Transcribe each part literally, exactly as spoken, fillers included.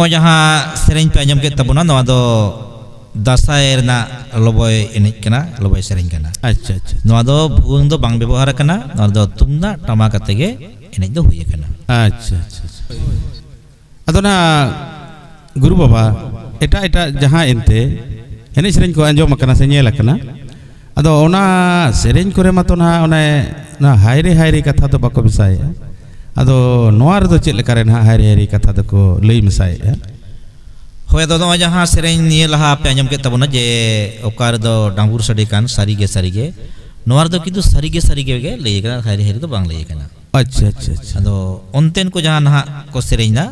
ᱱᱚᱜᱼᱚᱭ ᱡᱟᱦᱟᱸ ᱥᱮᱨᱮᱧ ᱯᱮ ᱟᱸᱡᱚᱢ ᱠᱮᱫ ᱛᱟᱵᱚᱱᱟ, ᱱᱚᱣᱟ ᱫᱚ ᱫᱟᱸᱥᱟᱭ ᱨᱮᱱᱟᱜ ᱞᱚᱵᱚᱭ ᱮᱱᱮᱡ ᱠᱟᱱᱟ, ᱞᱚᱵᱚᱭ ᱥᱮᱨᱮᱧ ᱠᱟᱱᱟ᱾ ᱟᱪᱪᱷᱟ, ᱟᱪᱪᱷᱟ᱾ ᱱᱚᱣᱟ ᱫᱚ ᱵᱷᱩᱣᱟᱹᱝ ᱫᱚ ᱵᱟᱝ ᱵᱮᱵᱚᱦᱟᱨ ᱟᱠᱟᱱᱟ, ᱱᱚᱣᱟ ᱫᱚ ᱛᱩᱢᱫᱟᱜ ᱴᱟᱢᱟᱠ ᱟᱛᱮ ᱜᱮ ᱮᱱᱮᱡ ᱫᱚ ᱦᱩᱭ ᱟᱠᱟᱱᱟ᱾ ᱟᱪᱪᱷᱟ, ᱟᱪᱪᱷᱟ, ᱟᱪᱪᱷᱟ᱾ ᱟᱫᱚ ᱱᱟᱦᱟᱜ ᱜᱩᱨᱩ ᱵᱟᱵᱟ, ᱮᱴᱟᱜ ᱮᱴᱟᱜ ᱡᱟᱦᱟᱸ ᱮᱱᱛᱮ ᱮᱱᱮᱡ ᱥᱮᱨᱮᱧ ᱠᱚ ᱟᱸᱡᱚᱢ ᱟᱠᱟᱱᱟ ᱥᱮ ᱧᱮᱞ ᱟᱠᱟᱱᱟ, ᱟᱫᱚ ᱚᱱᱟ ᱥᱮᱨᱮᱧ ᱠᱚᱨᱮ ᱢᱟᱛᱚ ᱱᱟᱦᱟᱜ ᱚᱱᱮ ᱚᱱᱟ ᱦᱟᱭᱨᱮ ᱦᱟᱭᱨᱮ ᱠᱟᱛᱷᱟ ᱫᱚ ᱵᱟᱠᱚ ᱢᱮᱥᱟᱭᱮᱫᱼᱟ᱾ ᱟᱫᱚ ᱱᱚᱣᱟ ᱨᱮᱫᱚ ᱪᱮᱫ ᱞᱮᱠᱟᱨᱮ ᱱᱟᱦᱟᱜ ᱦᱟᱭᱨᱮ ᱦᱟᱭᱨᱮ ᱠᱟᱛᱷᱟ ᱫᱚᱠᱚ ᱞᱟᱹᱭ ᱢᱮᱥᱟᱭᱮᱫᱼᱟ? ᱦᱳᱭ, ᱟᱫᱚ ᱱᱚᱜᱼᱚᱭ ᱡᱟᱦᱟᱸ ᱥᱮᱨᱮᱧ ᱱᱤᱭᱟᱹ ᱞᱟᱦᱟ ᱯᱮ ᱟᱸᱡᱚᱢ ᱠᱮᱫ ᱛᱟᱵᱚᱱᱟ ᱡᱮ ᱚᱠᱟ ᱨᱮᱫᱚ ᱰᱟᱸᱵᱩᱨ ᱥᱟᱰᱮ ᱠᱟᱱ ᱥᱟᱹᱨᱤ ᱜᱮ ᱥᱟᱹᱨᱤ ᱜᱮ, ᱱᱚᱣᱟ ᱨᱮᱫᱚ ᱠᱤᱱᱛᱩ ᱥᱟᱹᱨᱤ ᱜᱮ ᱥᱟᱹᱨᱤ ᱜᱮ ᱞᱟᱹᱭ ᱟᱠᱟᱱᱟ, ᱦᱟᱭᱨᱮ ᱦᱟᱭᱨᱮ ᱫᱚ ᱵᱟᱝ ᱞᱟᱹᱭ ᱟᱠᱟᱱᱟ᱾ ᱟᱪᱪᱷᱟ, ᱟᱪᱪᱷᱟ, ᱟᱪᱪᱷᱟ᱾ ᱟᱫᱚ ᱚᱱᱛᱮᱱ ᱠᱚ ᱡᱟᱦᱟᱸ ᱱᱟᱦᱟᱜ ᱠᱚ ᱥᱮᱨᱮᱧ ᱮᱫᱟ,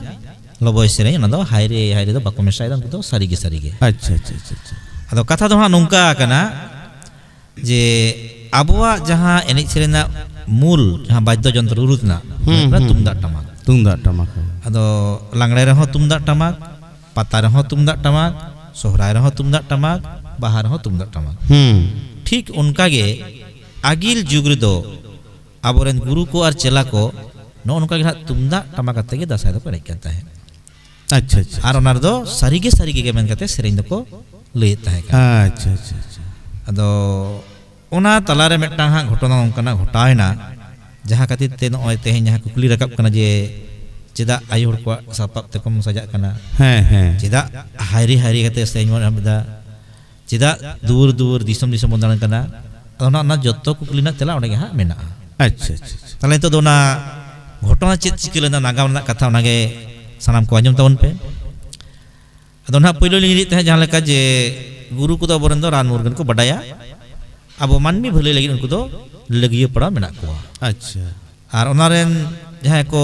ᱞᱚᱵᱚᱭ ᱥᱮᱨᱮᱧ, ᱚᱱᱟ ᱫᱚ ᱦᱟᱭᱨᱮ ᱦᱟᱭᱨᱮ ᱫᱚ ᱵᱟᱠᱚ ᱢᱮᱥᱟᱭᱮᱫᱟ, ᱩᱱᱠᱩ ᱫᱚ ᱥᱟᱹᱨᱤ ᱜᱮ ᱥᱟᱹᱨᱤ ᱜᱮ᱾ ᱟᱪᱪᱷᱟ, ᱟᱪᱪᱷᱟ, ᱟᱪᱪᱷᱟ, ᱟᱪᱪᱷᱟ᱾ ᱟᱫᱚ ᱠᱟᱛᱷᱟ ᱫᱚ ᱦᱟᱸᱜ ᱱᱚᱝᱠᱟ ᱠᱟᱱᱟ ᱡᱮ ᱟᱵᱚᱣᱟᱜ ᱡᱟᱦᱟᱸ ᱮᱱᱮᱡ ᱥᱮᱨᱮᱧ ᱨᱮᱱᱟᱜ ᱢᱩᱞ ᱡᱟᱦᱟᱸ ᱵᱟᱫᱽᱫᱚ ᱡᱚᱱᱛᱨᱚ ᱨᱩ ᱨᱮᱱᱟᱜ, ᱦᱩᱸ, ᱚᱱᱟ ᱦᱩᱸ, ᱛᱩᱢᱫᱟᱜ ᱦᱩᱸ᱾ ᱴᱟᱢᱟᱠ᱾ ᱛᱩᱢᱫᱟᱜ ᱴᱟᱢᱟᱠ, ᱦᱮᱸ᱾ ᱟᱫᱚ ᱞᱟᱜᱽᱲᱮ ᱨᱮᱦᱚᱸ ᱛᱩᱢᱫᱟᱜ ᱴᱟᱢᱟᱠ, ᱯᱟᱛᱟ ᱨᱮᱦᱚᱸ ᱛᱩᱢᱫᱟᱜ ᱴᱟᱢᱟᱠ, ᱥᱚᱦᱨᱟᱭ ᱨᱮᱦᱚᱸ ᱛᱩᱢᱫᱟᱜ ᱴᱟᱢᱟᱠ, ᱵᱟᱦᱟ ᱨᱮᱦᱚᱸ ᱛᱩᱢᱫᱟᱜ ᱴᱟᱢᱟᱠ᱾ ᱦᱩᱸ᱾ ᱴᱷᱤᱠ ᱚᱱᱠᱟ ᱜᱮ ᱟᱹᱜᱤᱞ ᱡᱩᱜᱽ ᱨᱮᱫᱚ ᱟᱵᱚᱨᱮᱱ ᱜᱩᱨᱩ ᱠᱚ ᱟᱨ ᱪᱮᱞᱟ ᱠᱚ ᱱᱚᱜᱼᱚ ᱱᱚᱝᱠᱟ ᱜᱮ ᱱᱟᱦᱟᱜ ᱛᱩᱢᱫᱟᱜ ᱴᱟᱢᱟᱠ ᱟᱛᱮ ᱜᱮ ᱫᱟᱸᱥᱟᱭ ᱫᱚᱠᱚ ᱮᱱᱮᱡ ᱠᱟᱱ ᱛᱟᱦᱮᱸᱫ᱾ ᱟᱪᱪᱷᱟ, ᱟᱪᱪᱷᱟ, ᱟᱨ ᱟᱪᱪᱷᱟ᱾ ᱚᱱᱟ ᱨᱮᱫᱚ ᱥᱟᱹᱨᱤ ᱜᱮ ᱥᱟᱹᱨᱤ ᱜᱮ ᱢᱮᱱ ᱠᱟᱛᱮ ᱥᱮᱨᱮᱧ ᱫᱚᱠᱚ ᱞᱟᱹᱭᱮᱫ ᱛᱟᱦᱮᱸ ᱠᱟᱱᱟ᱾ ᱟᱪᱪᱷᱟ, ᱟᱪᱪᱷᱟ, ᱟᱪᱪᱷᱟ᱾ ᱟᱫᱚ ᱚᱱᱟ ᱛᱟᱞᱟᱨᱮ ᱢᱤᱫᱴᱟᱝ ᱦᱟᱸᱜ ᱜᱷᱚᱴᱚᱱᱟ ᱚᱱᱠᱟᱱᱟᱜ ᱜᱷᱚᱴᱟᱣ ᱮᱱᱟ, ᱡᱟᱦᱟᱸ ᱠᱷᱟᱹᱛᱤᱨ ᱛᱮ ᱱᱚᱜᱼᱚᱭ ᱛᱮᱦᱮᱧ ᱡᱟᱦᱟᱸ ᱠᱩᱠᱞᱤ ᱨᱟᱠᱟᱵ ᱠᱟᱱᱟ ᱡᱮ ᱪᱮᱫᱟᱜ ᱟᱭᱳ ᱦᱚᱲ ᱠᱚᱣᱟᱜ ᱥᱟᱯᱟᱵ ᱛᱮᱠᱚᱢ ᱥᱟᱡᱟᱜ ᱠᱟᱱᱟ? ᱦᱮᱸ, ᱦᱮᱸ᱾ ᱪᱮᱫᱟᱜ ᱦᱟᱭᱨᱤ ᱦᱟᱭᱨᱤ ᱠᱟᱛᱮ ᱥᱮᱨᱮᱧ ᱵᱚᱱ ᱮᱦᱚᱵ ᱮᱫᱟ? ᱪᱮᱫᱟᱜ ᱫᱩᱣᱟᱹᱨ ᱫᱩᱣᱟᱹᱨ ᱫᱤᱥᱚᱢ ᱫᱤᱥᱚᱢ ᱵᱚᱱ ᱫᱟᱬᱟᱱ ᱠᱟᱱᱟ? ᱟᱫᱚ ᱚᱱᱟ, ᱚᱱᱟ ᱡᱚᱛᱚ ᱠᱩᱠᱞᱤ ᱨᱮᱱᱟᱜ ᱛᱮᱞᱟ ᱚᱸᱰᱮ ᱜᱮ ᱦᱟᱸᱜ ᱢᱮᱱᱟᱜᱼᱟ᱾ ᱟᱪᱪᱷᱟ, ᱟᱪᱪᱷᱟ, ᱟᱪᱪᱷᱟ᱾ ᱛᱟᱦᱞᱮ ᱱᱤᱛᱚᱜ ᱫᱚ ᱚᱱᱟ ᱜᱷᱚᱴᱚᱱᱟ ᱪᱮᱫ ᱪᱤᱠᱟᱹ ᱞᱮᱱᱟ, ᱱᱟᱜᱟᱢ ᱨᱮᱱᱟᱜ ᱠᱟᱛᱷᱟ, ᱚᱱᱟᱜᱮ ᱥᱟᱱᱟᱢ ᱠᱚ ᱟᱸᱡᱚᱢ ᱛᱟᱵᱚᱱ ᱯᱮ᱾ ᱟᱫᱚ ᱱᱟᱦᱟᱜ ᱯᱳᱭᱞᱳ ᱞᱤᱧ ᱞᱟᱹᱭᱮᱫ ᱛᱟᱦᱮᱸᱫ ᱡᱟᱦᱟᱸ ᱞᱮᱠᱟ ᱡᱮ ᱜᱩᱨᱩ ᱠᱚᱫᱚ ᱟᱵᱚᱨᱮᱱ ᱫᱚ ᱨᱟᱱ ᱢᱩᱨᱜᱟᱹᱱ ᱠᱚ ᱵᱟᱰᱟᱭᱟ, ᱟᱵᱚ ᱢᱟᱹᱱᱢᱤ ᱵᱷᱟᱹᱞᱟᱹᱭ ᱞᱟᱹᱜᱤᱫ ᱩᱱᱠᱩ ᱫᱚ ᱞᱟᱹᱜᱤᱭᱟᱹ ᱯᱟᱲᱟᱣ ᱢᱮᱱᱟᱜ ᱠᱚᱣᱟ᱾ ᱟᱪᱪᱷᱟ᱾ ᱟᱨ ᱚᱱᱟ ᱨᱮᱱ ᱡᱟᱦᱟᱸᱭ ᱠᱚ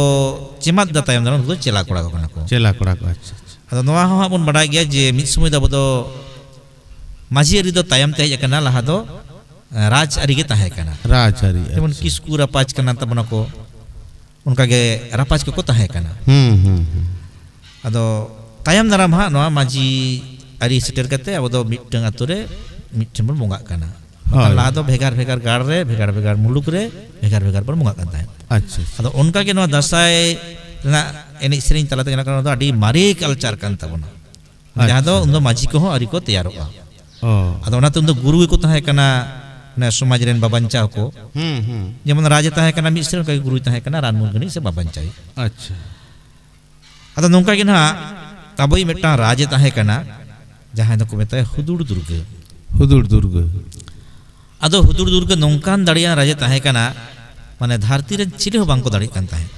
ᱪᱮᱢᱟᱫ ᱫᱟ ᱛᱟᱭᱚᱢ ᱫᱟᱨᱟᱢ, ᱩᱱᱠᱩ ᱫᱚ ᱪᱮᱞᱟ ᱠᱚᱲᱟ ᱠᱚ ᱠᱟᱱᱟ ᱠᱚ᱾ ᱪᱮᱞᱟ ᱠᱚᱲᱟ ᱠᱚ, ᱟᱪᱪᱷᱟ, ᱟᱪᱪᱷᱟ᱾ ᱟᱫᱚ ᱱᱚᱣᱟ ᱦᱚᱸ ᱦᱟᱸᱜ ᱵᱚᱱ ᱵᱟᱰᱟᱭ ᱜᱮᱭᱟ ᱡᱮ ᱢᱤᱫ ᱥᱚᱢᱚᱭ ᱫᱚ ᱟᱵᱚ ᱫᱚ ᱢᱟᱹᱡᱷᱤ ᱟᱹᱨᱤ ᱫᱚ ᱛᱟᱭᱚᱢ ᱛᱮ ᱦᱮᱡ ᱟᱠᱟᱱᱟ, ᱞᱟᱦᱟ ᱫᱚ, ᱮ, ᱨᱟᱡᱽ ᱟᱹᱨᱤ ᱜᱮ ᱛᱟᱦᱮᱸ ᱠᱟᱱᱟ᱾ ᱨᱟᱡᱽ ᱟᱹᱨᱤ, ᱡᱮᱢᱚᱱ ᱟᱪᱪᱷᱟ᱾ ᱠᱤᱥᱠᱩ ᱨᱟᱯᱟᱡᱽ ᱠᱟᱱᱟ ᱛᱟᱵᱚᱱᱟ ᱠᱚ, ᱚᱱᱠᱟᱜᱮ ᱨᱟᱯᱟᱡᱽ ᱠᱚᱠᱚ ᱛᱟᱦᱮᱸ ᱠᱟᱱᱟ᱾ ᱦᱩᱸ, ᱦᱩᱸ, ᱦᱩᱸ᱾ ᱟᱫᱚ ᱛᱟᱭᱚᱢ ᱫᱟᱨᱟᱢ ᱦᱟᱸᱜ ᱱᱚᱣᱟ ᱢᱟᱹᱡᱷᱤ ᱟᱹᱨᱤ ᱥᱮᱴᱮᱨ ᱠᱟᱛᱮ ᱟᱵᱚ ᱫᱚ ᱢᱤᱫᱴᱟᱝ ᱟᱛᱳ ᱨᱮ ᱢᱤᱫᱴᱷᱮᱱ ᱵᱚᱱ ᱵᱚᱸᱜᱟᱜ ᱠᱟᱱᱟ᱾ ᱵᱟᱠᱷᱟᱱ ᱦᱳᱭ᱾ ᱞᱟᱦᱟ ᱫᱚ ᱵᱷᱮᱜᱟᱨ ᱵᱷᱮᱜᱟᱨ ᱜᱟᱲ ᱨᱮ, ᱵᱷᱮᱜᱟᱨ ᱵᱷᱮᱜᱟᱨ ᱢᱩᱞᱩᱠ ᱨᱮ, ᱵᱷᱮᱜᱟᱨ ᱵᱷᱮᱜᱟᱨ ᱵᱚᱱ ᱵᱚᱸᱜᱟᱜ ᱠᱟᱱ ᱛᱟᱦᱮᱸᱫ᱾ ᱟᱪᱪᱷᱟ, ᱟᱪᱪᱷᱟ᱾ ᱟᱫᱚ ᱚᱱᱠᱟ ᱜᱮ ᱱᱚᱣᱟ ᱫᱟᱸᱥᱟᱭ ᱨᱮᱱᱟᱜ ᱮᱱᱮᱡ ᱥᱮᱨᱮᱧ ᱛᱟᱞᱟ ᱛᱮᱜᱮ, ᱚᱱᱟ ᱫᱚ ᱟᱹᱰᱤ ᱢᱟᱨᱮ culture ᱠᱟᱱ ᱛᱟᱵᱚᱱᱟ᱾ ᱡᱟᱦᱟᱸ ᱫᱚ ᱟᱪᱪᱷᱟ᱾ ᱩᱱᱫᱚ ᱢᱟᱹᱡᱷᱤ ᱠᱚᱦᱚᱸ ᱟᱹᱣᱨᱤ ᱠᱚ ᱛᱮᱭᱟᱨᱚᱜᱼᱟ᱾ ᱚ᱾ ᱟᱫᱚ ᱚᱱᱟᱛᱮ ᱩᱱᱫᱚ ᱜᱩᱨᱩ ᱜᱮᱠᱚ ᱛᱟᱦᱮᱸ ᱠᱟᱱᱟ, ᱢᱟᱱᱮ ᱥᱚᱢᱟᱡᱽ ᱨᱮᱱ ᱵᱟᱵᱟᱧᱪᱟᱣ ᱠᱚ᱾ ᱦᱩᱸ, ᱦᱩᱸ᱾ ᱡᱮᱢᱚᱱ ᱨᱟᱡᱽ ᱮ ᱛᱟᱦᱮᱸ ᱠᱟᱱᱟ ᱢᱤᱫ ᱥᱮᱫ, ᱚᱱᱠᱟ ᱜᱮ ᱜᱩᱨᱩᱭ ᱛᱟᱦᱮᱸ ᱠᱟᱱᱟ ᱨᱟᱱ ᱢᱩᱨᱜᱟᱹᱱᱤᱡ ᱥᱮ ᱵᱟᱵᱟᱧᱪᱟᱣᱤᱡ᱾ ᱟᱪᱪᱷᱟ᱾ ᱟᱫᱚ ᱱᱚᱝᱠᱟ ᱜᱮ ᱱᱟᱦᱟᱜ ᱟᱵᱚᱭᱤᱡ ᱢᱤᱫᱴᱟᱝ ᱨᱟᱡᱽ ᱮ ᱛᱟᱦᱮᱸ ᱠᱟᱱᱟ, ᱡᱟᱦᱟᱸᱭ ᱫᱚᱠᱚ ᱢᱮᱛᱟᱭᱟ ᱦᱩᱫᱩᱲ ᱫᱩᱨᱜᱟᱹ᱾ ᱦᱩᱫᱩᱲ ᱫᱩᱨᱜᱟᱹ᱾ ᱟᱫᱚ ᱦᱩᱫᱩᱲ ᱫᱩᱨᱜᱟᱹ ᱱᱚᱝᱠᱟᱱ ᱫᱟᱲᱮᱭᱟᱱ ᱨᱟᱡᱽ ᱮ ᱛᱟᱦᱮᱸ ᱠᱟᱱᱟ, ᱢᱟᱱᱮ ᱫᱷᱟᱹᱨᱛᱤ ᱨᱮᱱ ᱪᱤᱞᱤ ᱦᱚᱸ ᱵᱟᱝᱠᱚ ᱫᱟᱲᱮᱭᱟᱜ ᱠᱟᱱ ᱛᱟᱦᱮᱸᱫ᱾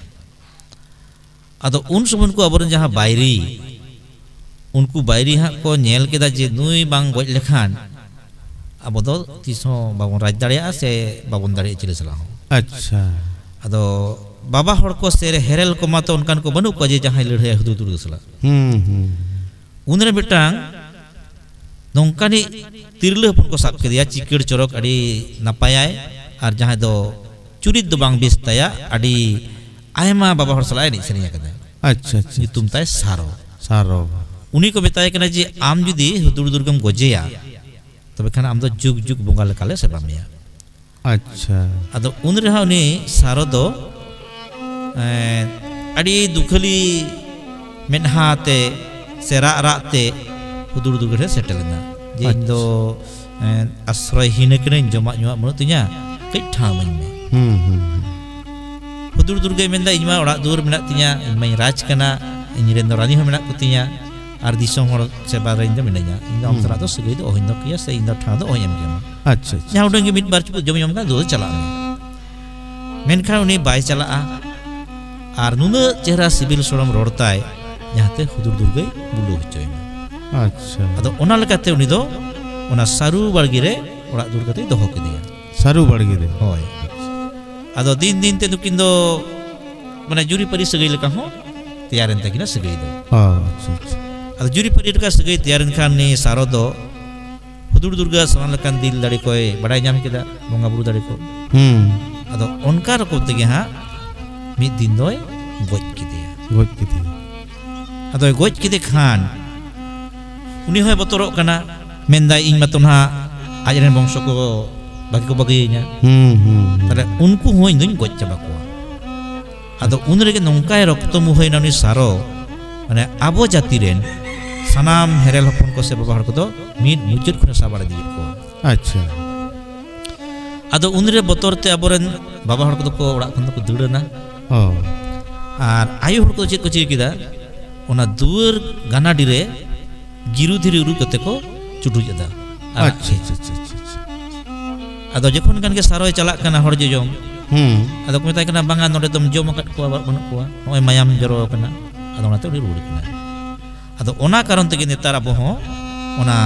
ᱟᱫᱚ ᱩᱱ ᱥᱚᱢᱚᱭ ᱩᱱᱠᱩ ᱟᱵᱚᱨᱮᱱ ᱡᱟᱦᱟᱸ ᱵᱟᱭᱨᱤ, ᱩᱱᱠᱩ ᱵᱟᱭᱨᱤ ᱦᱟᱸᱜ ᱠᱚ ᱧᱮᱞ ᱠᱮᱫᱟ ᱡᱮ ᱱᱩᱭ ᱵᱟᱝ ᱜᱚᱡ ᱞᱮᱠᱷᱟᱱ ᱟᱵᱚ ᱫᱚ ᱛᱤᱥ ᱦᱚᱸ ᱵᱟᱵᱚᱱ ᱨᱟᱡᱽ ᱫᱟᱲᱮᱭᱟᱜᱼᱟ ᱥᱮ ᱵᱟᱵᱚᱱ ᱫᱟᱲᱮᱭᱟᱜᱼᱟ ᱪᱤᱞᱤ ᱥᱟᱞᱟᱜ ᱦᱚᱸ᱾ ᱟᱪᱪᱷᱟ᱾ ᱟᱫᱚ ᱵᱟᱵᱟ ᱦᱚᱲ ᱠᱚ ᱥᱮ ᱦᱮᱨᱮᱞ ᱠᱚᱢᱟ ᱛᱚ ᱚᱱᱠᱟᱱ ᱠᱚ ᱵᱟᱹᱱᱩᱜ ᱠᱚᱣᱟ ᱡᱮ ᱡᱟᱦᱟᱸᱭ ᱞᱟᱹᱲᱦᱟᱹᱭᱟ ᱦᱩᱫᱩᱲ ᱫᱩᱨᱜᱟᱹ ᱥᱟᱞᱟᱜ᱾ ᱦᱩᱸ, ᱦᱩᱸ᱾ ᱩᱱᱨᱮ ᱢᱤᱫᱴᱟᱝ ᱱᱚᱝᱠᱟᱱᱤᱡ ᱛᱤᱨᱞᱟᱹ ᱦᱚᱯᱚᱱ ᱠᱚ ᱥᱟᱵ ᱠᱮᱫᱮᱭᱟ, ᱪᱤᱠᱟᱹᱲ ᱪᱚᱨᱚᱠ, ᱟᱹᱰᱤ ᱱᱟᱯᱟᱭᱟᱭ, ᱟᱨ ᱡᱟᱦᱟᱸᱭ ᱫᱚ ᱪᱩᱨᱤᱛ ᱫᱚ ᱵᱟᱝ ᱵᱮᱥ ᱛᱟᱭᱟ, ᱟᱹᱰᱤ ᱟᱭᱢᱟ ᱵᱟᱵᱟ ᱦᱚᱲ ᱥᱟᱞᱟᱜ ᱮ ᱮᱱᱮᱡ ᱥᱮᱨᱮᱧ ᱟᱠᱟᱫᱟ᱾ ᱟᱪᱪᱷᱟ, ᱟᱪᱪᱷᱟ, ᱧᱩᱛᱩᱢ ᱟᱪᱪᱷᱟ᱾ ᱛᱟᱭ ᱥᱟᱨᱚ᱾ ᱥᱟᱨᱚ᱾ ᱩᱱᱤ ᱠᱚ ᱢᱮᱛᱟᱭ ᱠᱟᱱᱟ ᱡᱮ, "ᱟᱢ ᱡᱩᱫᱤ ᱦᱩᱫᱩᱲ ᱫᱩᱨᱜᱟᱹᱢ ᱜᱚᱡᱮᱭᱟ, ᱛᱚᱵᱮ ᱠᱷᱟᱱ ᱟᱢ ᱫᱚ ᱡᱩᱜᱽ ᱡᱩᱜᱽ ᱵᱚᱸᱜᱟ ᱞᱮᱠᱟᱞᱮ ᱥᱮᱵᱟ ᱢᱮᱭᱟ᱾" ᱟᱪᱪᱷᱟ᱾ ᱟᱫᱚ ᱩᱱ ᱨᱮᱦᱚᱸ ᱩᱱᱤ ᱥᱟᱨᱚ ᱫᱚ, ᱮᱸ, ᱟᱹᱰᱤ ᱫᱩᱠᱷᱟᱹᱞᱤ ᱢᱮᱫᱦᱟ ᱛᱮ ᱥᱮ ᱨᱟᱜ ᱨᱟᱜ ᱛᱮ ᱦᱩᱫᱩᱲ ᱫᱩᱨᱜᱟᱹ ᱴᱷᱮᱱ ᱥᱮᱴᱮᱨ ᱞᱮᱱᱟ ᱡᱮ, "ᱤᱧ ᱫᱚ, ᱟᱪᱪᱷᱟ᱾ ᱮᱸ, ᱟᱥᱨᱚᱭ ᱦᱤᱱᱟᱹ ᱠᱟᱹᱱᱟᱹᱧ, ᱡᱚᱢᱟᱜ ᱧᱩᱣᱟᱜ ᱵᱟᱹᱱᱩᱜ ᱛᱤᱧᱟ, ᱠᱟᱹᱡ ᱴᱷᱟᱶ ᱤᱢᱟᱹᱧ ᱢᱮ᱾" ᱦᱩᱸ, ᱦᱩᱸ, ᱦᱩᱸ᱾ ᱦᱩᱫᱩᱲ ᱫᱩᱨᱜᱟᱹᱭ ᱢᱮᱱᱫᱟ, "ᱤᱧ ᱢᱟ ᱚᱲᱟᱜ ᱫᱩᱣᱟᱹᱨ ᱢᱮᱱᱟᱜ ᱛᱤᱧᱟ, ᱤᱧ ᱢᱟᱧ ᱨᱟᱡᱽ ᱠᱟᱱᱟ, ᱤᱧ ᱨᱮᱱ ᱫᱚ ᱨᱟᱱᱤ ᱦᱚᱸ ᱢᱮᱱᱟᱜ ᱠᱚᱛᱤᱧᱟ, ᱟᱨ ᱫᱤᱥᱚᱢ ᱦᱚᱲ ᱥᱮᱵᱟ ᱨᱮ ᱤᱧ ᱫᱚ ᱢᱤᱱᱟᱹᱧᱟ, ᱤᱧ ᱫᱚ ᱟᱢ ᱦᱩᱸ᱾ ᱥᱟᱞᱟᱜ ᱫᱚ ᱥᱟᱹᱜᱟᱹᱭ ᱫᱚ ᱚᱦᱚᱧ ᱫᱚᱦᱚ ᱠᱮᱭᱟ ᱥᱮ ᱤᱧ ᱫᱚ ᱴᱷᱟᱶ ᱫᱚ ᱚᱦᱚᱧ ᱮᱢ ᱠᱮᱭᱟ᱾ ᱟᱪᱪᱷᱟ, ᱟᱪᱪᱷᱟ᱾ ᱡᱟᱦᱟᱸ ᱩᱰᱟᱹᱝ ᱜᱮ ᱢᱤᱫ ᱵᱟᱨ ᱪᱩᱯᱩᱫ ᱡᱚᱢ ᱡᱚᱢ ᱠᱟᱛᱮ ᱫᱩᱣᱟᱹᱨ ᱪᱟᱞᱟᱜ ᱢᱮ᱾" ᱢᱮᱱᱠᱷᱟᱱ ᱩᱱᱤ ᱵᱟᱭ ᱪᱟᱞᱟᱜᱼᱟ, ᱟᱨ ᱱᱩᱱᱟᱹᱜ ᱪᱮᱦᱨᱟ ᱥᱤᱵᱤᱞ ᱥᱚᱲᱚᱢ ᱨᱚᱲ ᱛᱟᱭ, ᱡᱟᱦᱟᱸᱛᱮ ᱦᱩᱫᱩᱲ ᱫᱩᱨᱜᱟᱹᱭ ᱵᱩᱞᱟᱹᱣ ᱦᱚᱪᱚᱭᱮᱱᱟ᱾ ᱟᱪᱪᱷᱟ᱾ ᱟᱫᱚ ᱚᱱᱟ ᱞᱮᱠᱟᱛᱮ ᱩᱱᱤ ᱫᱚ ᱚᱱᱟ ᱥᱟᱹᱨᱩ ᱵᱟᱲᱜᱮ ᱨᱮ ᱚᱲᱟᱜ ᱫᱩᱣᱟᱹᱨ ᱠᱟᱛᱮᱭ ᱫᱚᱦᱚ ᱠᱮᱫᱮᱭᱟ᱾ ᱥᱟᱹᱨᱩ ᱵᱟᱲᱜᱮ ᱨᱮ? ᱦᱳᱭ᱾ ᱟᱫᱚ ᱫᱤᱱ ᱫᱤᱱ ᱛᱮ ᱱᱩᱠᱤᱱ ᱫᱚ ᱢᱟᱱᱮ ᱡᱩᱨᱤᱯᱟᱹᱨᱤ ᱥᱟᱹᱜᱟᱹᱭ ᱞᱮᱠᱟ ᱦᱚᱸ ᱛᱮᱭᱟᱨᱮᱱ ᱛᱟᱹᱠᱤᱱᱟ ᱥᱟᱹᱜᱟᱹᱭ ᱫᱚ᱾ ᱚ, ᱟᱪᱪᱷᱟ, ᱟᱪᱪᱷᱟ᱾ ᱟᱫᱚ ᱡᱩᱨᱤᱯᱟᱹᱨᱤ ᱞᱮᱠᱟ ᱥᱟᱹᱜᱟᱹᱭ ᱛᱮᱭᱟᱨᱮᱱ ᱠᱷᱟᱱ ᱩᱱᱤ ᱥᱟᱨᱚ ᱫᱚ ᱦᱩᱫᱩᱲ ᱫᱩᱨᱜᱟᱹ ᱥᱟᱱᱟᱢ ᱞᱮᱠᱟᱱ ᱫᱤᱞ ᱫᱟᱲᱮ ᱠᱚᱭ ᱵᱟᱲᱟᱭ ᱧᱟᱢ ᱠᱮᱫᱟ, ᱵᱚᱸᱜᱟ ᱵᱩᱨᱩ ᱫᱟᱲᱮ ᱠᱚ᱾ ᱦᱩᱸ᱾ ᱟᱫᱚ ᱚᱱᱠᱟ ᱨᱚᱠᱚᱢ ᱛᱮᱜᱮ ᱦᱟᱸᱜ ᱢᱤᱫ ᱫᱤᱱ ᱫᱚᱭ ᱜᱚᱡ ᱠᱮᱫᱮᱭᱟ᱾ ᱜᱚᱡ ᱠᱮᱫᱮᱭᱟ᱾ ᱟᱫᱚᱭ ᱜᱚᱡ ᱠᱮᱫᱮ ᱠᱷᱟᱱ ᱩᱱᱤ ᱦᱚᱸᱭ ᱵᱚᱛᱚᱨᱚᱜ ᱠᱟᱱᱟ, ᱢᱮᱱᱫᱟᱭ, "ᱤᱧ ᱢᱟᱛᱚ ᱱᱟᱦᱟᱜ ᱟᱡ ᱨᱮᱱ ᱵᱚᱝᱥᱚ ᱠᱚ ᱵᱟᱹᱜᱤ ᱠᱚ ᱵᱟᱹᱜᱤᱭᱟᱹᱧᱟ, ᱦᱩᱸ, ᱦᱩᱸ, ᱦᱩᱸ᱾ ᱛᱟᱦᱞᱮ ᱩᱱᱠᱩ ᱦᱚᱸ ᱤᱧ ᱫᱚᱧ ᱜᱚᱡ ᱪᱟᱵᱟ ᱠᱚᱣᱟ᱾" ᱟᱫᱚ ᱩᱱ ᱨᱮᱜᱮ ᱱᱚᱝᱠᱟᱭ ᱨᱚᱠᱛᱚ ᱢᱩᱦᱟᱹᱭᱮᱱᱟ ᱩᱱᱤ ᱥᱟᱨᱚ, ᱢᱟᱱᱮ ᱟᱵᱚ ᱡᱟᱹᱛᱤ ᱨᱮᱱ ᱥᱟᱱᱟᱢ ᱦᱮᱨᱮᱞ ᱦᱚᱯᱚᱱ ᱠᱚ ᱥᱮ ᱵᱟᱵᱟ ᱦᱚᱲ ᱠᱚᱫᱚ ᱢᱤᱫ ᱢᱩᱪᱟᱹᱫ ᱠᱷᱚᱱᱮ ᱥᱟᱵᱟᱲ ᱤᱫᱤᱭᱮᱫ ᱠᱚᱣᱟ᱾ ᱟᱪᱪᱷᱟ᱾ ᱟᱫᱚ ᱩᱱᱨᱮ ᱵᱚᱛᱚᱨ ᱛᱮ ᱟᱵᱚᱨᱮᱱ ᱵᱟᱵᱟ ᱦᱚᱲ ᱠᱚᱫᱚ ᱠᱚ ᱚᱲᱟᱜ ᱠᱷᱚᱱ ᱫᱚᱠᱚ ᱫᱟᱹᱲ ᱮᱱᱟ᱾ ᱚ᱾ ᱟᱨ ᱟᱭᱳ ᱦᱚᱲ ᱠᱚᱫᱚ ᱪᱮᱫ ᱠᱚ ᱪᱤᱠᱟᱹ ᱠᱮᱫᱟ? ᱚᱱᱟ ᱫᱩᱣᱟᱹᱨ ᱜᱟᱱᱟᱰᱤ ᱨᱮ ᱜᱤᱨᱩ ᱫᱷᱤᱨᱤ ᱩᱨᱩᱡ ᱠᱟᱛᱮ ᱠᱚ ᱪᱩᱴᱩᱡ ᱟᱫᱟ᱾ ᱟᱪᱪᱷᱟ, ᱟᱪᱪᱷᱟ, ᱟᱪᱪᱷᱟ, ᱟᱪᱪᱷᱟ᱾ ᱟᱫᱚ ᱡᱚᱠᱷᱚᱱ ᱜᱟᱱ ᱜᱮ ᱥᱟᱨᱚᱭ ᱪᱟᱞᱟᱜ ᱠᱟᱱᱟ ᱦᱚᱲ ᱡᱚᱡᱚᱢ, ᱦᱩᱸ᱾ ᱟᱫᱚ ᱠᱚ ᱢᱮᱛᱟᱭ ᱠᱟᱱᱟ, "ᱵᱟᱝᱟ, ᱱᱚᱰᱮ ᱫᱚᱢ ᱡᱚᱢ ᱟᱠᱟᱫ ᱠᱚᱣᱟ, ᱵᱟᱹᱱᱩᱜ ᱠᱚᱣᱟ, ᱱᱚᱜᱼᱚᱭ ᱢᱟᱭᱟᱢ ᱡᱚᱨᱚ ᱟᱠᱟᱱᱟ᱾" ᱟᱫᱚ ᱚᱱᱟᱛᱮ ᱩᱱᱤ ᱨᱩᱣᱟᱹᱲ ᱠᱟᱱᱟᱭ᱾ ᱟᱫᱚ ᱚᱱᱟ ᱠᱟᱨᱚᱱ ᱛᱮᱜᱮ ᱱᱮᱛᱟᱨ ᱟᱵᱚ ᱦᱚᱸ ᱚᱱᱟ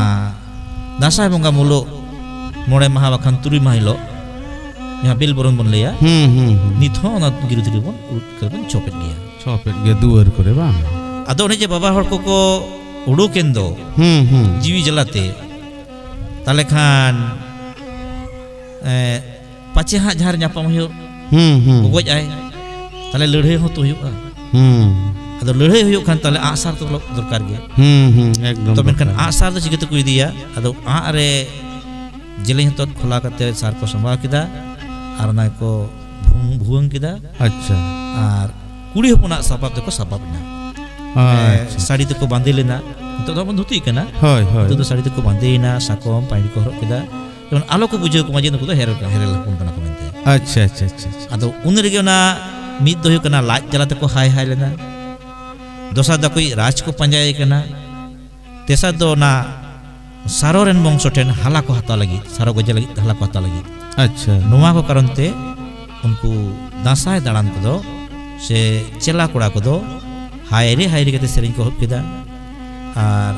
ᱫᱟᱸᱥᱟᱭ ᱵᱚᱸᱜᱟ ᱢᱩᱞᱩᱜ ᱢᱚᱬᱮ ᱢᱟᱦᱟ ᱵᱟᱠᱷᱟᱱ ᱛᱩᱨᱩᱭ ᱢᱟᱦᱟ ᱦᱤᱞᱳᱜ ᱡᱟᱦᱟᱸ ᱵᱮᱞ ᱵᱚᱨᱚᱱ ᱵᱚᱱ ᱞᱟᱹᱭᱟ, ᱦᱩᱸ, ᱦᱩᱸ, ᱦᱩᱸ᱾ ᱱᱤᱛ ᱦᱚᱸ ᱚᱱᱟ ᱜᱤᱨᱩ ᱫᱷᱤᱨᱤ ᱵᱚᱱ ᱩᱨᱩᱡ ᱠᱟᱛᱮ ᱵᱚᱱ ᱪᱷᱚᱯᱮᱫ ᱜᱮᱭᱟ᱾ ᱪᱷᱚᱯᱮᱫ ᱜᱮ ᱫᱩᱣᱟᱹᱨ ᱠᱚᱨᱮ, ᱵᱟᱝ? ᱟᱫᱚ ᱚᱱᱮ ᱡᱮ ᱵᱟᱵᱟ ᱦᱚᱲ ᱠᱚᱠᱚ ᱩᱰᱩᱠᱮᱱ ᱫᱚ ᱦᱩᱸ, ᱦᱩᱸ᱾ ᱡᱤᱣᱤ ᱡᱟᱞᱟᱛᱮ, ᱛᱟᱦᱞᱮ ᱠᱷᱟᱱ, ᱮ, ᱯᱟᱪᱮ ᱦᱟᱸᱜ ᱡᱟᱦᱟᱸ ᱨᱮ ᱧᱟᱯᱟᱢ ᱦᱩᱭᱩᱜ, ᱦᱩᱸ, ᱦᱩᱸ᱾ ᱜᱚᱡ ᱟᱭ, ᱛᱟᱦᱞᱮ ᱞᱟᱹᱲᱦᱟᱹᱭ ᱦᱚᱸ ᱛᱚ ᱦᱩᱭᱩᱜᱼᱟ᱾ ᱦᱩᱸ᱾ ᱟᱫᱚ ᱞᱟᱹᱲᱦᱟᱹᱭ ᱦᱩᱭᱩᱜ ᱠᱷᱟᱱ ᱛᱟᱦᱞᱮ ᱟᱸᱜᱼᱥᱟᱨ ᱛᱚ ᱫᱚᱨᱠᱟᱨ ᱜᱮ᱾ ᱦᱩᱸ, ᱦᱩᱸ, ᱮᱠᱫᱚᱢ ᱛᱚ ᱢᱮᱱᱠᱷᱟᱱ ᱫᱚᱨᱠᱟᱨ᱾ ᱟᱸᱜᱼᱥᱟᱨ ᱫᱚ ᱪᱤᱠᱟᱹ ᱛᱮᱠᱚ ᱤᱫᱤᱭᱟ? ᱟᱫᱚ ᱟᱸᱜ ᱨᱮ ᱡᱮᱞᱮᱧ ᱦᱚᱛᱚᱫ ᱠᱷᱚᱞᱟ ᱠᱟᱛᱮ ᱥᱟᱨ ᱠᱚ ᱥᱟᱢᱵᱟᱣ ᱠᱮᱫᱟ ᱟᱨ ᱚᱱᱟ ᱠᱚ ᱵᱷᱩᱝ-, ᱵᱷᱩᱣᱟᱹᱝ ᱠᱮᱫᱟ᱾ ᱟᱪᱪᱷᱟ᱾ ᱟᱨ ᱠᱩᱲᱤ ᱦᱚᱯᱚᱱᱟᱜ ᱥᱟᱯᱟᱵ ᱛᱮᱠᱚ ᱥᱟᱯᱟᱵ ᱮᱱᱟ᱾ ᱟᱪᱪᱷᱟ᱾ ᱮ, ᱥᱟᱹᱲᱤ ᱛᱮᱠᱚ ᱵᱟᱸᱫᱮ ᱞᱮᱱᱟ᱾ ᱱᱤᱛᱚᱜ ᱫᱚ ᱵᱚᱱ ᱫᱷᱩᱛᱤᱜ ᱠᱟᱱᱟ᱾ ᱦᱳᱭ, ᱦᱳᱭ᱾ ᱱᱤᱛᱚᱜ ᱫᱚ ᱥᱟᱹᱲᱤ ᱛᱮᱠᱚ ᱵᱟᱸᱫᱮᱭᱮᱱᱟ, ᱥᱟᱠᱚᱢ, ᱯᱟᱹᱧᱪᱤ ᱠᱚ ᱦᱚᱨᱚᱜ ᱠᱮᱫᱟ᱾ ᱡᱮᱢᱚᱱ ᱟᱞᱚ ᱠᱚ ᱵᱩᱡᱷᱟᱹᱣ ᱠᱚᱢᱟ ᱡᱮ ᱱᱩᱠᱩ ᱫᱚ ᱦᱮᱨᱮᱞ, ᱦᱮᱨᱮᱞ ᱦᱚᱯᱚᱱ ᱠᱟᱱᱟ ᱠᱚ ᱢᱮᱱᱛᱮ᱾ ᱟᱪᱪᱷᱟ, ᱟᱪᱪᱷᱟ, ᱟᱪᱪᱷᱟ, ᱟᱪᱪᱷᱟ᱾ ᱟᱫᱚ ᱩᱱ ᱨᱮᱜᱮ ᱚᱱᱟ ᱢᱤᱫ ᱫᱚ ᱦᱩᱭᱩᱜ ᱠᱟᱱᱟ ᱞᱟᱡ ᱡᱟᱞᱟ ᱛᱮᱠᱚ ᱦᱟᱭ ᱦᱟᱭ ᱞᱮᱱᱟ᱾ ᱫᱚᱥᱟᱨ ᱫᱚ ᱟᱠᱚᱭᱤᱡ ᱨᱟᱡᱽ ᱠᱚ ᱯᱟᱸᱡᱟᱭᱮ ᱠᱟᱱᱟ᱾ ᱛᱮᱥᱟᱨ ᱫᱚ ᱚᱱᱟ ᱥᱟᱨᱚ ᱨᱮᱱ ᱵᱚᱝᱥᱚ ᱴᱷᱮᱱ ᱦᱟᱞᱟ ᱠᱚ ᱦᱟᱛᱟᱣ ᱞᱟᱹᱜᱤᱫ, ᱥᱟᱨᱚ ᱜᱚᱡᱮ ᱞᱟᱹᱜᱤᱫ ᱦᱟᱞᱟ ᱠᱚ ᱦᱟᱛᱟᱣ ᱞᱟᱹᱜᱤᱫ᱾ ᱟᱪᱪᱷᱟ᱾ ᱱᱚᱣᱟ ᱠᱚ ᱠᱟᱨᱚᱱ ᱛᱮ ᱩᱱᱠᱩ ᱫᱟᱸᱥᱟᱭ ᱫᱟᱬᱟᱱ ᱠᱚᱫᱚ ᱥᱮ ᱪᱮᱞᱟ ᱠᱚᱲᱟ ᱠᱚᱫᱚ ᱦᱟᱭᱨᱮ ᱦᱟᱭᱨᱮ ᱠᱟᱛᱮ ᱥᱮᱨᱮᱧ ᱠᱚ ᱮᱦᱚᱵ ᱠᱮᱫᱟ᱾ ᱟᱨ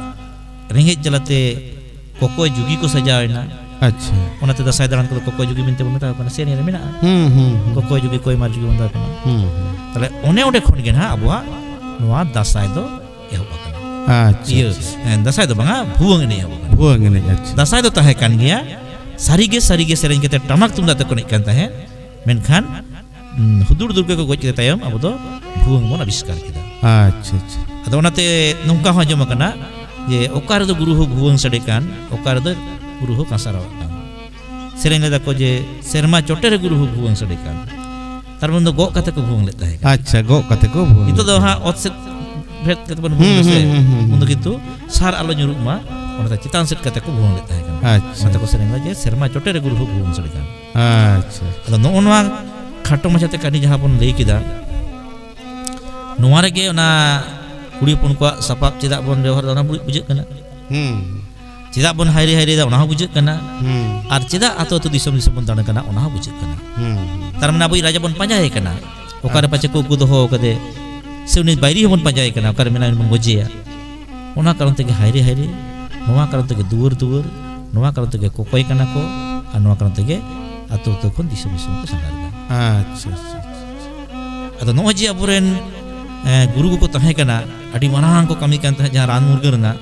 ᱨᱮᱸᱜᱮᱡ ᱡᱟᱞᱟᱛᱮ ᱠᱚᱠᱚᱭ ᱡᱩᱜᱤ ᱠᱚ ᱥᱟᱡᱟᱣ ᱮᱱᱟ᱾ ᱟᱪᱪᱷᱟ᱾ ᱚᱱᱟᱛᱮ ᱫᱟᱸᱥᱟᱭ ᱫᱟᱬᱟᱱ ᱠᱚᱫᱚ ᱠᱚᱠᱚᱭ ᱡᱩᱜᱤ ᱢᱮᱱᱛᱮ ᱵᱚᱱ ᱢᱮᱛᱟ ᱠᱚ ᱠᱟᱱᱟ, ᱥᱮᱨᱮᱧ ᱨᱮ ᱢᱮᱱᱟᱜᱼᱟ᱾ ᱦᱩᱸ, ᱦᱩᱸ, ᱦᱩᱸ᱾ ᱠᱚᱠᱚᱭ ᱡᱩᱜᱤ, ᱠᱚᱭᱢᱟᱨ ᱡᱩᱜᱤ ᱵᱚᱱ ᱢᱮᱛᱟ ᱠᱚ ᱠᱟᱱᱟ᱾ ᱦᱩᱸ, ᱦᱩᱸ᱾ ᱛᱟᱦᱞᱮ ᱚᱱᱮ ᱚᱸᱰᱮ ᱠᱷᱚᱱ ᱜᱮ ᱱᱟᱦᱟᱜ ᱟᱵᱚᱣᱟᱜ ᱱᱚᱣᱟ ᱫᱟᱸᱥᱟᱭ ᱫᱚ ᱮᱦᱚᱵ ᱟᱠᱟᱱᱟ᱾ ᱟᱪᱪᱷᱟ, ᱤᱭᱟᱹ, ᱟᱪᱪᱷᱟ᱾ ᱮ, ᱫᱟᱸᱥᱟᱭ ᱫᱚ ᱵᱟᱝᱟ, ᱵᱷᱩᱣᱟᱹᱝ ᱮᱱᱮᱡ ᱮᱦᱚᱵ ᱟᱠᱟᱱᱟ᱾ ᱵᱷᱩᱣᱟᱹᱝ ᱮᱱᱮᱡ, ᱟᱪᱪᱷᱟ᱾ ᱫᱟᱸᱥᱟᱭ ᱫᱚ ᱛᱟᱦᱮᱸ ᱠᱟᱱ ᱜᱮᱭᱟ, ᱥᱟᱹᱨᱤᱜᱮ, ᱥᱟᱹᱨᱤᱜᱮ ᱥᱮᱨᱮᱧ ᱠᱟᱛᱮ ᱴᱟᱢᱟᱠ ᱛᱩᱢᱫᱟᱜ ᱛᱮᱠᱚ ᱮᱱᱮᱡ ᱠᱟᱱ ᱛᱟᱦᱮᱸᱫ, ᱢᱮᱱᱠᱷᱟᱱ, ᱩᱸ, ᱦᱩᱫᱩᱲ ᱫᱩᱨᱜᱟᱹ ᱠᱚ ᱜᱚᱡ ᱠᱮᱫᱮ ᱛᱟᱭᱚᱢ ᱟᱵᱚ ᱫᱚ ᱵᱷᱩᱣᱟᱹᱝ ᱵᱚᱱ ᱟᱵᱤᱥᱠᱟᱨ ᱠᱮᱫᱟ᱾ ᱟᱪᱪᱷᱟ, ᱟᱪᱪᱷᱟ᱾ ᱟᱫᱚ ᱚᱱᱟᱛᱮ ᱱᱚᱝᱠᱟ ᱦᱚᱸ ᱟᱸᱡᱚᱢ ᱟᱠᱟᱱᱟ ᱡᱮ ᱚᱠᱟ ᱨᱮᱫᱚ ᱜᱩᱨᱩ ᱦᱚᱸ ᱵᱷᱩᱣᱟᱹᱝ ᱥᱟᱰᱮ ᱠᱟᱱ, ᱚᱠᱟ ᱨᱮᱫᱚ ᱜᱩᱨᱩ ᱦᱚᱸ ᱠᱟᱸᱥᱟ ᱨᱟᱣᱟᱜ ᱠᱟᱱ᱾ ᱥᱮᱨᱮᱧ ᱞᱮᱫᱟ ᱠᱚ ᱡᱮ ᱥᱮᱨᱢᱟ ᱪᱚᱴᱮ ᱨᱮ ᱜᱩᱨᱩ ᱦᱚᱸ ᱵᱷᱩᱣᱟᱹᱝ ᱥᱟᱰᱮ ᱠᱟᱱ᱾ ᱛᱟᱨ ᱢᱟᱱᱮ ᱫᱚ ᱜᱚᱜ ᱠᱟᱛᱮ ᱠᱚ ᱵᱷᱩᱣᱟᱹᱝ ᱞᱮᱫ ᱛᱟᱦᱮᱸ ᱠᱟᱱᱟ᱾ ᱟᱪᱪᱷᱟ, ᱜᱚᱜ ᱠᱟᱛᱮ ᱠᱚ ᱵᱷᱩᱣᱟᱹᱝ ᱱᱤᱛᱚᱜ ᱫᱚ ᱞᱮᱫ ᱦᱟᱸᱜ ᱛᱟᱦᱮᱸ᱾ ᱚᱛ ᱥᱮᱫ ᱵᱷᱮᱫ ᱠᱟᱛᱮ ᱵᱚᱱ ᱦᱩᱸ, ᱵᱷᱩᱣᱟᱹᱝ ᱥᱮ, ᱦᱩᱸ, ᱦᱩᱸ, ᱦᱩᱸ᱾ ᱩᱱ ᱫᱚ ᱠᱤᱱᱛᱩ ᱥᱟᱨ ᱟᱞᱚ ᱧᱩᱨᱩᱜ ᱢᱟ, ᱚᱱᱟᱛᱮ ᱪᱮᱛᱟᱱ ᱥᱮᱫ ᱠᱟᱛᱮ ᱠᱚ ᱵᱷᱩᱣᱟᱹᱝ ᱞᱮᱫ ᱛᱟᱦᱮᱸ ᱠᱟᱱᱟ᱾ ᱟᱪᱪᱷᱟ᱾ ᱚᱱᱟᱛᱮ ᱠᱚ ᱥᱮᱨᱮᱧ ᱮᱫᱟ ᱡᱮ, "ᱥᱮᱨᱢᱟ ᱪᱚᱴᱮ ᱨᱮ ᱜᱩᱨᱩ ᱦᱚᱸ ᱵᱷᱩᱣᱟᱹᱝ ᱥᱟᱰᱮ ᱠᱟᱱ᱾" ᱟᱪᱪᱷᱟ᱾ ᱟᱫᱚ ᱱᱚᱜᱼᱚ ᱱᱚᱣᱟ ᱠᱷᱟᱴᱚ ᱢᱟᱪᱷᱟᱛᱮ ᱠᱟᱹᱦᱱᱤ ᱡᱟᱦᱟᱸ ᱵᱚᱱ ᱞᱟᱹᱭ ᱠᱮᱫᱟ, ᱱᱚᱣᱟ ᱨᱮᱜᱮ ᱚᱱᱟ ᱠᱩᱲᱤ ᱦᱚᱯᱚᱱ ᱠᱚᱣᱟᱜ ᱥᱟᱯᱟᱵ ᱪᱮᱫᱟᱜ ᱵᱚᱱ ᱵᱮᱣᱦᱟᱨ ᱮᱫᱟ, ᱚᱱᱟ ᱵᱩᱡᱷᱟᱹᱜ ᱠᱟᱱᱟ᱾ ᱦᱩᱸ᱾ ᱪᱮᱫᱟᱜ ᱵᱚᱱ ᱦᱟᱭᱨᱮ ᱦᱟᱭᱨᱮ ᱮᱫᱟ, ᱚᱱᱟ ᱦᱚᱸ ᱵᱩᱡᱷᱟᱹᱜ ᱠᱟᱱᱟ᱾ ᱦᱩᱸ᱾ ᱟᱨ ᱪᱮᱫᱟᱜ ᱟᱛᱳ ᱟᱛᱳ ᱫᱤᱥᱚᱢ ᱫᱤᱥᱚᱢ ᱵᱚᱱ ᱫᱟᱬᱟᱱ ᱠᱟᱱᱟ, ᱚᱱᱟ ᱦᱚᱸ ᱵᱩᱡᱷᱟᱹᱜ ᱠᱟᱱᱟ᱾ ᱦᱩᱸ᱾ ᱛᱟᱨ ᱢᱟᱱᱮ ᱟᱵᱚᱭᱤᱡ ᱨᱟᱡᱟ ᱵᱚᱱ ᱯᱟᱸᱡᱟᱭᱮ ᱠᱟᱱᱟ, ᱚᱠᱟᱨᱮ ᱟᱪᱪᱷᱟ᱾ ᱯᱟᱪᱮ ᱠᱚ ᱩᱠᱩ ᱫᱚᱦᱚ ᱠᱟᱫᱮ, ᱥᱮ ᱩᱱᱤ ᱵᱟᱹᱭᱨᱤ ᱦᱚᱸᱵᱚᱱ ᱯᱟᱸᱡᱟᱭᱮ ᱠᱟᱱᱟ, ᱚᱠᱟᱨᱮ ᱢᱮᱱᱟᱭ, ᱩᱱᱤ ᱵᱚᱱ ᱜᱚᱡᱮᱭᱟ᱾ ᱚᱱᱟ ᱠᱟᱨᱚᱱ ᱛᱮᱜᱮ ᱦᱟᱭᱨᱮ ᱦᱟᱭᱨᱮ, ᱱᱚᱣᱟ ᱠᱟᱨᱚᱱ ᱛᱮᱜᱮ ᱫᱩᱣᱟᱹᱨ ᱫᱩᱣᱟᱹᱨ, ᱱᱚᱣᱟ ᱠᱟᱨᱚᱱ ᱛᱮᱜᱮ ᱠᱚᱠᱚᱭ ᱠᱟᱱᱟ ᱠᱚ, ᱟᱨ ᱱᱚᱣᱟ ᱠᱟᱨᱚᱱ ᱛᱮᱜᱮ ᱟᱛᱳ ᱟᱛᱳ ᱠᱷᱚᱱ ᱫᱤᱥᱚᱢ ᱫᱤᱥᱚᱢ ᱠᱚ ᱥᱟᱸᱜᱷᱟᱨ ᱮᱫᱟ᱾ ᱟᱪᱪᱷᱟ, ᱟᱪᱪᱷᱟ, ᱟᱪᱪᱷᱟ, ᱟᱪᱪᱷᱟ᱾ ᱟᱫᱚ ᱱᱚᱜᱼᱚᱭ ᱡᱮ ᱟᱵᱚᱨᱮᱱ, ᱮ, ᱜᱩᱨᱩ ᱠᱚᱠᱚ ᱛᱟᱦᱮᱸ ᱠᱟᱱᱟ, ᱟᱹᱰᱤ ᱢᱟᱨᱟᱝ ᱠᱚ ᱠᱟᱹᱢᱤ ᱠᱟᱱ ᱛᱟᱦᱮᱸᱫ, ᱡᱟᱦᱟᱸ ᱨᱟᱱ ᱢᱩᱨᱜᱟᱹᱱ ᱨᱮᱱᱟᱜ,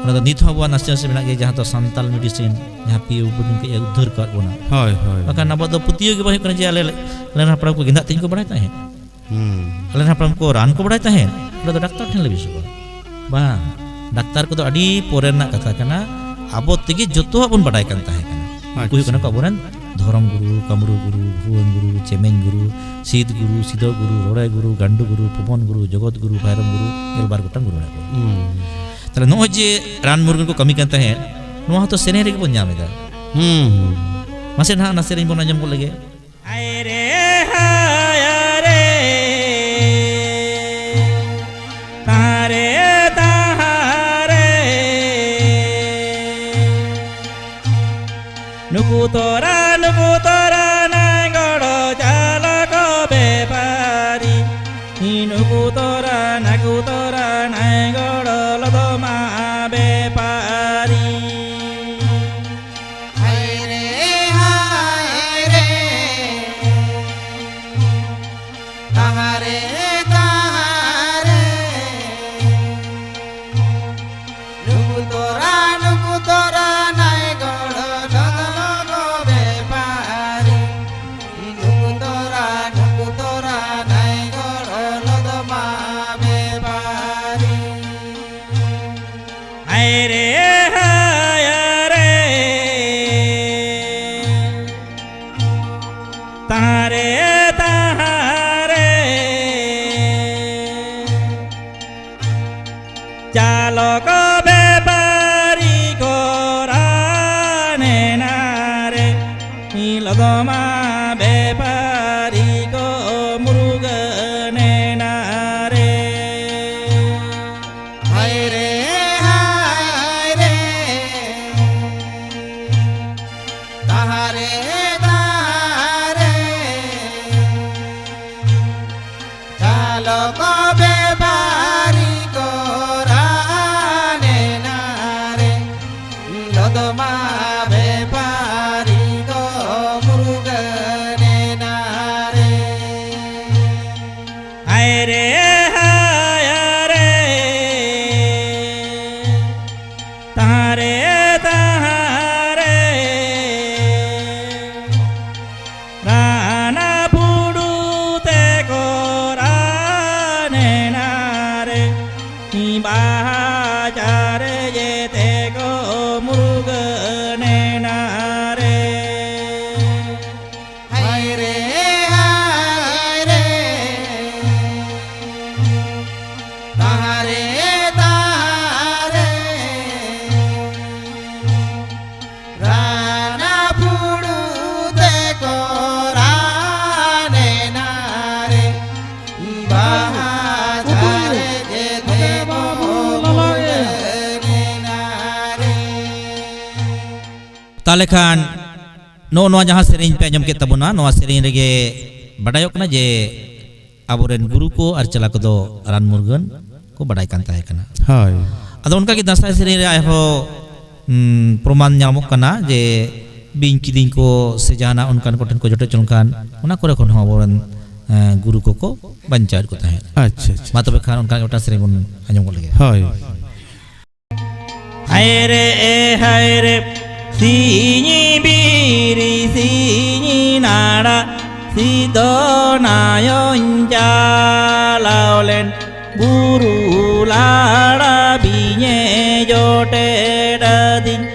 ᱚᱱᱟ ᱫᱚ ᱱᱤᱛ ᱦᱚᱸ ᱟᱵᱚᱣᱟᱜ ᱱᱟᱥᱮ ᱱᱟᱥᱮ ᱢᱮᱱᱟᱜ ᱜᱮᱭᱟ, ᱡᱟᱦᱟᱸ ᱫᱚ ᱥᱟᱱᱛᱟᱞ medicine, ᱡᱟᱦᱟᱸ ᱯᱤᱭᱳ ᱵᱚᱱ ᱠᱟᱹᱡ ᱮ ᱩᱫᱽᱫᱷᱟᱹᱨ ᱟᱠᱟᱫ ᱵᱚᱱᱟ᱾ ᱦᱳᱭ, ᱦᱳᱭ᱾ ᱵᱟᱠᱷᱟᱱ ᱟᱵᱚᱣᱟᱜ ᱫᱚ ᱯᱟᱹᱛᱭᱟᱹᱣ ᱜᱮ ᱵᱟᱝ ᱦᱩᱭᱩᱜ ᱠᱟᱱᱟ ᱡᱮ ᱟᱞᱮ, ᱟᱞᱮ ᱨᱮᱱ ᱦᱟᱯᱲᱟᱢ ᱠᱚ ᱜᱮᱸᱫᱟᱜ ᱛᱮᱧ ᱠᱚ ᱵᱟᱲᱟᱭ ᱛᱟᱦᱮᱸᱫ᱾ ᱦᱩᱸ᱾ ᱟᱞᱮ ᱨᱮᱱ ᱦᱟᱯᱲᱟᱢ ᱠᱚ ᱨᱟᱱ ᱠᱚ ᱵᱟᱲᱟᱭ ᱛᱟᱦᱮᱸᱫ, ᱟᱞᱮ ᱫᱚ ᱰᱟᱠᱛᱟᱨ ᱴᱷᱮᱱ ᱞᱮ ᱵᱮᱥᱚᱜᱼᱟ᱾ ᱵᱟᱝ, ᱰᱟᱠᱛᱟᱨ ᱠᱚᱫᱚ ᱟᱹᱰᱤ ᱯᱚᱨᱮ ᱨᱮᱱᱟᱜ ᱠᱟᱛᱷᱟ ᱠᱟᱱᱟ᱾ ᱟᱵᱚ ᱛᱮᱜᱮ ᱡᱚᱛᱚᱣᱟᱜ ᱵᱚᱱ ᱵᱟᱰᱟᱭ ᱠᱟᱱ ᱛᱟᱦᱮᱸ ᱠᱟᱱᱟ᱾ ᱩᱱᱠᱩ ᱦᱩᱭᱩᱜ ᱠᱟᱱᱟ ᱠᱚ ᱟᱪᱪᱷᱟ᱾ ᱟᱵᱚᱨᱮᱱ ᱫᱷᱚᱨᱚᱢ ᱜᱩᱨᱩ, ᱠᱟᱢᱨᱩ ᱜᱩᱨᱩ, ᱵᱷᱩᱣᱟᱹᱝ ᱜᱩᱨᱩ, ᱪᱮᱢᱮᱧ ᱜᱩᱨᱩ, ᱥᱤᱫ ᱜᱩᱨᱩ, ᱥᱤᱫᱚ ᱜᱩᱨᱩ, ᱨᱚᱲᱮ ᱜᱩᱨᱩ, ᱜᱟᱱᱰᱩ ᱜᱩᱨᱩ, ᱯᱚᱵᱚᱱ ᱜᱩᱨᱩ, ᱡᱚᱜᱚᱛ ᱜᱩᱨᱩ, ᱵᱷᱟᱭᱨᱚᱢ ᱜᱩᱨᱩ, ᱜᱮᱞᱵᱟᱨ ᱜᱚᱴᱟᱝ ᱜᱩᱨᱩ ᱢᱮᱱᱟᱜ ᱠᱚᱣᱟ᱾ ᱦᱩᱸ᱾ ᱛᱟᱦᱞᱮ ᱱᱚᱜᱼᱚᱭ ᱡᱮ ᱨᱟᱱ ᱢᱩᱨᱜᱟᱹᱱ ᱠᱚ ᱠᱟᱹᱢᱤ ᱠᱟᱱ ᱛᱟᱦᱮᱸᱫ, ᱱᱚᱣᱟ ᱦᱚᱸᱛᱚ ᱥᱮᱨᱮᱧ ᱨᱮᱜᱮ ᱵᱚᱱ ᱧᱟᱢ ᱮᱫᱟ᱾ ᱦᱩᱸ, ᱦᱩᱸ᱾ ᱢᱟᱥᱮ ᱱᱟᱦᱟᱜ ᱚᱱᱟ ᱥᱮᱨᱮᱧ ᱵᱚᱱ ᱟᱸᱡᱚᱢ ᱜᱚᱫ ᱞᱮᱜᱮ᱾ ᱦᱟᱭ ᱨᱮ ᱦᱟᱭ ᱨᱮ, ᱛᱟᱦᱟᱨᱮ ᱛᱟᱦᱟᱨᱮ᱾ ᱱᱩᱠᱩ ᱛᱚᱨᱟ, ᱱᱩᱠᱩ ᱛᱚᱨᱟ ᱱᱟᱭ ᱜᱚᱲᱚ ᱪᱟᱞᱟ ᱠᱚ ᱵᱮᱯᱟᱨᱤ᱾ ᱱᱩᱠᱩ ᱛᱚᱨᱟ, ᱱᱟᱠᱩ ᱛᱚᱨᱟ ᱱᱟᱭ ᱜᱚᱲᱚ ᱞᱚᱫᱚᱢᱟ ᱵᱮᱯᱟᱨᱤ᱾ ᱦᱟᱭ ᱨᱮ, ᱦᱟᱭ ᱨᱮ, ᱛᱟᱦᱟᱨᱮ, ᱛᱟᱦᱟᱨᱮ᱾ ᱱᱩᱠᱩ ᱛᱚᱨᱟ, ᱱᱩᱠᱩ ᱛᱚᱨᱟ, ᱱᱟᱭ ᱜᱚᱲᱚ ᱪᱚᱞᱚ ᱜᱚᱵᱮ᱾ ᱛᱟᱦᱟᱸ ᱨᱮ, ᱛᱟᱦᱟᱸ ᱨᱮ, ᱪᱟᱞᱚᱠ ᱵᱮᱯᱟᱨᱤ ᱠᱚ ᱨᱟᱱᱮᱱᱟ ᱨᱮ, ᱞᱚᱫᱚᱢᱟ ᱵᱮᱯᱟᱨᱤ ᱠᱚ ᱢᱩᱨᱜᱟᱹᱱᱮᱱᱟ ᱨᱮ᱾ ᱦᱟᱭ ᱨᱮ, ᱦᱟᱭ ᱨᱮ, ᱛᱟᱦᱟᱸ ᱨᱮ, ᱛᱟᱦᱟᱸ ᱨᱮ, ᱪᱟᱞᱚᱠ ᱵᱮᱯᱟᱨᱤ ᱠᱚ ᱨᱟᱱᱮᱱᱟ ᱨᱮ, ᱞᱚᱫᱚᱢᱟ ᱵᱮᱯᱟᱨᱤ ᱠᱚ ᱢᱩᱨᱜᱟᱹᱱᱮᱱᱟ ᱨᱮ᱾ ᱦᱟᱭ ᱨᱮ, ᱦᱟᱭ ᱨᱮ, ᱛᱟᱦᱟᱸ ᱨᱮ, ᱛᱟᱦᱟᱸ ᱨᱮ, ᱨᱟᱱᱟ ᱯᱷᱩᱲᱩ ᱛᱮᱠᱚ ᱨᱟᱱᱮᱱᱟ ᱨᱮ, ᱵᱟᱦᱟ ᱪᱟᱨᱮ ᱡᱮᱛᱮ ᱠᱚ ᱢᱩᱨᱜᱟᱹᱱᱮᱱᱟ ᱨᱮ᱾ ᱦᱟᱭ ᱨᱮ, ᱦᱟᱭ ᱨᱮ, ᱛᱟᱦᱟᱸ ᱨᱮ, ᱛᱟᱦᱟᱸ ᱨᱮ, ᱨᱟᱱᱟ ᱯᱷᱩᱲᱩ ᱛᱮᱠᱚ ᱨᱟᱱᱮᱱᱟ ᱨᱮ, ᱵᱟᱦᱟ ᱪᱟᱨᱮ ᱡᱮᱛᱮ ᱠᱚ ᱢᱩᱨᱜᱟᱹᱱᱮᱱᱟ ᱨᱮ᱾ ᱛᱟᱦᱞᱮ ᱠᱷᱟᱱ ᱱᱚᱜᱼᱚ ᱱᱚᱣᱟ ᱡᱟᱦᱟᱸ ᱥᱮᱨᱮᱧ ᱯᱮ ᱟᱸᱡᱚᱢ ᱠᱮᱫ ᱛᱟᱵᱚᱱᱟ, ᱱᱚᱣᱟ ᱥᱮᱨᱮᱧ ᱨᱮᱜᱮ ᱵᱟᱰᱟᱭᱚᱜ ᱠᱟᱱᱟ ᱡᱮ ᱟᱵᱚᱨᱮᱱ ᱜᱩᱨᱩ ᱠᱚ ᱟᱨ ᱪᱮᱞᱟ ᱠᱚᱫᱚ ᱨᱟᱱ ᱢᱩᱨᱜᱟᱹᱱ ᱠᱚ ᱵᱟᱰᱟᱭ ᱠᱟᱱ ᱛᱟᱦᱮᱸ ᱠᱟᱱᱟ᱾ ᱦᱳᱭ᱾ ᱟᱫᱚ ᱚᱱᱠᱟᱜᱮ ᱫᱟᱸᱥᱟᱭ ᱥᱮᱨᱮᱧ ᱨᱮ ᱟᱨᱦᱚᱸ, ᱩᱢ, ᱯᱨᱚᱢᱟᱱ ᱧᱟᱢᱚᱜ ᱠᱟᱱᱟ ᱡᱮ ᱵᱤᱧ ᱠᱤᱫᱤᱧ ᱠᱚ ᱥᱮ ᱡᱟᱦᱟᱱᱟᱜ ᱚᱱᱠᱟᱱ ᱠᱚᱴᱷᱮᱱ ᱠᱚ ᱡᱚᱴᱮᱫ ᱞᱮᱱᱠᱷᱟᱱ ᱚᱱᱟ ᱠᱚᱨᱮ ᱠᱷᱚᱱ ᱦᱚᱸ ᱟᱵᱚᱨᱮᱱ, ᱮ, ᱜᱩᱨᱩ ᱠᱚᱠᱚ ᱵᱟᱧᱪᱟᱣᱮᱫ ᱠᱚ ᱛᱟᱦᱮᱸᱫ᱾ ᱟᱪᱪᱷᱟ, ᱟᱪᱪᱷᱟ᱾ ᱢᱟ ᱛᱚᱵᱮ ᱠᱷᱟᱱ ᱚᱱᱠᱟᱱ ᱢᱤᱫᱴᱟᱝ ᱥᱮᱨᱮᱧ ᱵᱚᱱ ᱟᱸᱡᱚᱢ ᱜᱚᱫ ᱞᱮᱜᱮ᱾ ᱦᱳᱭ᱾ ᱦᱟᱭ ᱨᱮ, ᱮ ᱦᱟᱭ ᱨᱮ, ᱥᱤᱧ ᱵᱤᱨᱤ ᱥᱤᱧ ᱱᱟᱲᱟ, ᱥᱤᱫᱚ ᱱᱟᱭᱚᱧ ᱪᱟᱞᱟᱣ ᱞᱮᱱ, ᱵᱩᱨᱩ ᱞᱟᱲᱟ ᱵᱤᱧᱮ ᱡᱚᱴᱮᱫ ᱟᱹᱫᱤᱧ,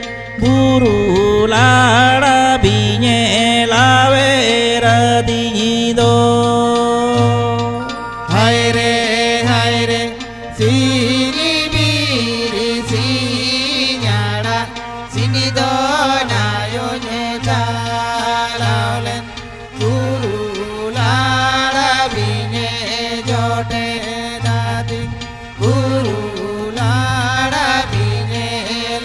ᱵᱩᱨᱩ ᱞᱟᱲᱟ ᱵᱤᱧᱮ ᱞᱟᱣᱮᱨ ᱤᱧ ᱫᱚ᱾ ᱦᱟᱭ ᱨᱮ, ᱦᱟᱭ ᱨᱮ, ᱥᱤᱧ ᱵᱤᱨ ᱥᱤᱧ ᱟᱲᱟᱜ, ᱥᱤᱧ ᱫᱚ ᱱᱟᱭᱚᱧ ᱪᱟᱞᱟᱣ ᱞᱮᱱ, ᱵᱩᱨᱩ ᱞᱟᱲᱟ ᱵᱤᱧᱮ ᱡᱚᱴᱮᱫ ᱟᱹᱫᱤᱧ, ᱵᱩᱨᱩ ᱞᱟᱲᱟ ᱵᱤᱧᱮ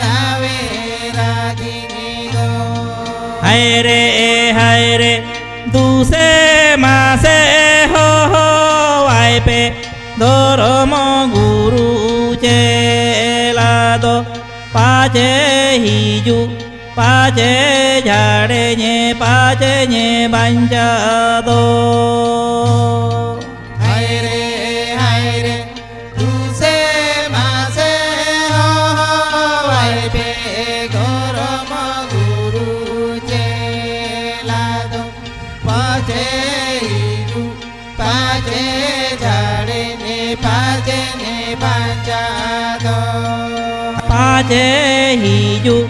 ᱞᱟᱣᱮᱨ ᱟᱹᱫᱤᱧ ᱫᱚ᱾ ᱦᱟᱭ ᱨᱮ, ᱦᱟᱭ ᱨᱮ, ᱫᱩᱥᱮ ᱢᱟᱥᱮ ᱦᱚᱦᱚᱣᱟᱭ ᱯᱮ, ᱫᱷᱚᱨᱚᱢ ᱜᱩᱨᱩ ᱪᱮᱞᱟ ᱫᱚ ᱯᱟᱪᱮ ᱦᱤᱡᱩᱜ, ᱯᱟᱪᱮ ᱡᱷᱟᱲᱮᱧᱮ, ᱯᱟᱪᱮᱧᱮ ᱵᱟᱧᱪᱟᱣ ᱫᱚ᱾ ᱦᱟᱭ ᱨᱮ, ᱦᱟᱭ ᱨᱮ, ᱫᱩᱥᱮ ᱢᱟᱥᱮ ᱦᱚᱦᱚᱣᱟᱭ ᱯᱮ, ᱫᱷᱚᱨᱚᱢ ᱜᱩᱨᱩ ᱪᱮᱞᱟ ᱫᱚ ᱯᱟᱪᱮ ᱦᱤᱡᱩᱜ, ᱯᱟᱪᱮ ᱡᱷᱟᱲᱮᱧᱮ, ᱯᱟᱪᱮᱧᱮ ᱵᱟᱧᱪᱟᱣ ᱫᱚ᱾ ᱯᱟᱪᱮ ᱦᱤᱡᱩᱜ,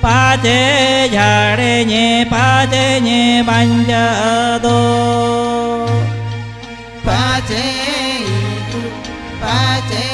ᱯᱟᱪᱮ ᱡᱷᱟᱲᱮᱧᱮ, ᱯᱟᱪᱮᱧᱮ ᱵᱟᱧᱪᱟᱣ ᱫᱚ᱾ ᱯᱟᱪᱮ ᱦᱤᱡᱩᱜ, ᱯᱟᱪᱮ